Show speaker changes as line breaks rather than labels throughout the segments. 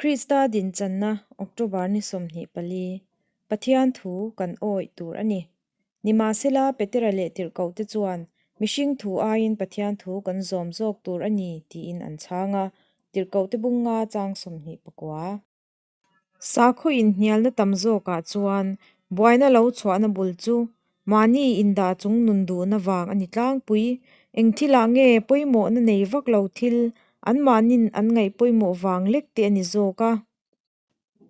Krista dinchanna October ni 24, Pathian thu kan awih tur a ni. Nimahsela, Petera leh Tirhkohte chuan, Mihring thu aiin Pathian thu kan zawm zawk tur a ni, tiin an chhang a. Tirhkohte bunga chang 29. Sakhaw inhnialna tam zawkah chuan buaina lo chhuahna bul chu mahni indah chung nun duhna vang a ni tlangpui. Eng thilah nge pawimawhna nei vak lo thil anmahnin an ngaih pawimawh vang lek te a ni zawk a.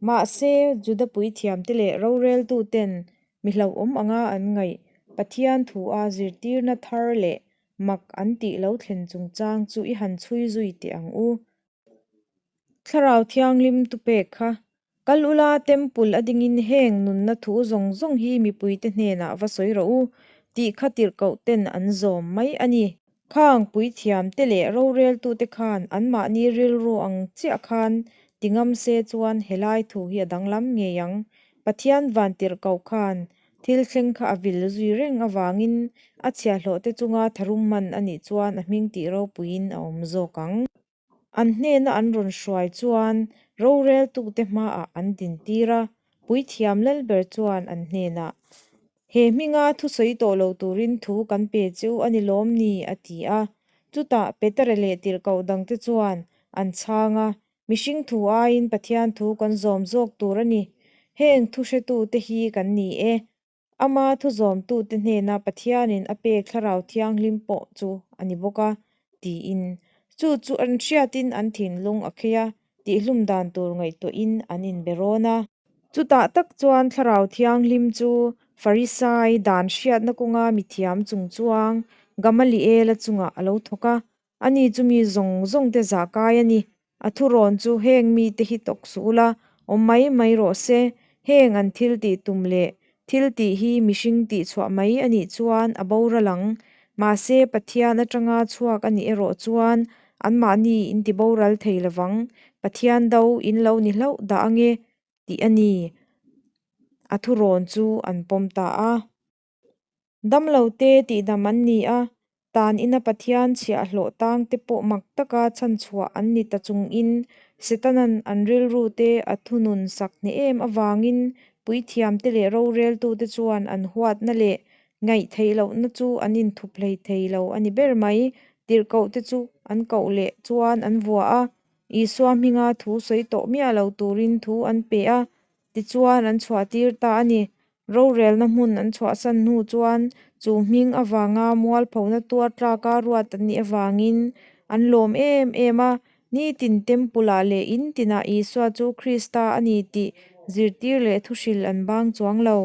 Mahse, Juda puithiamte leh roreltuten mi hlauhawm anga an ngaih Pathian thua zirtirna thar leh mak an tih lo thlen chungchang chu i han chhui zui teh ang u. Thlarau Thianghlim tupek kha kal ula Temple a dingin heng nunna thu zawng zawng hi mipuite hnenah va sawi rawh u tih kha tirhkoh ten an zawm mai a ni. Khang puithiamte leh roreltute khan anmahni rilru ang chiah khan ti ngam se chuan helai thu hi a danglam ngei ang. Pathian van tirhkoh khan thil thleng kha a vil zui reng avangin a chhiahhlawhte chunga tharum man a nih chuan a hming tih ropuiin a awm zawk ang. An hnena an rawn hruai chuan roreltute hmaah an dintir a, puithiam lalber chuan an hnenah, He hminga thusawi tawh lo turin thu kan pe che u a ni lawm ni? a ti a. Chutah Petera leh tirhkoh dangte chuan an chhang a, Mihring thu aiin Pathian thu kan zawm zawk tur a ni. Heng thuhretute hi kan ni e. Ama thu zawmtute hnena Pathianin a pek Thlarau Thianghlim pawh chu a ni bawk a, tiin. Chu chu an hriatin an thinlung a khei a, tihlum dan tur ngaihtuahin an inbe rawn a. Chutah tak chuan Thlarau Thianghlim chu Farisai dan hriatna kawnga mithiam chungchuang Gamaliela chungah a lo thawk a, Ani chu mi zawng zawng te zah kai a ni. A thurawn chu heng mite hi tawk suh ula, awm mai mai rawh se. Heng an thil tih tum leh thil tih hi mihring tih chhuah mai a nih chuan a boral ang. Mahse, Pathian atanga chhuak a nih erawh chuan anmahni in ti boral thei lovang. Pathian do in lo ni hlauh dah ange tih a ni. A thurawn chu an pawm ta a. Damlote tihdam an ni a, tan ina Pathian chhiahhlawh tangte pawh mak taka chhanchhuah an ni ta chungin Setanan an rilrute a thunun sak hneh em avangin puithiamte leh roreltute chuan an huatna leh ngaihtheih lohna chu an inthup hlei thei lo a ni ber mai. Tirhkohte chu an koh leh chuan an vua a, Isua hminga thu sawi tawh miah lo turin thu an pe a, Tichuan an chhuahtir ta a ni. Rorelna hmun an chhuahsan hnu chuan chu hming avanga mualphona tuar tlaka ruat an nih avangin an lawm em em a. Nitin Temple-ah leh in tinah Isua chu Krista a ni tih zirtir leh thuhril an bang chuang lo.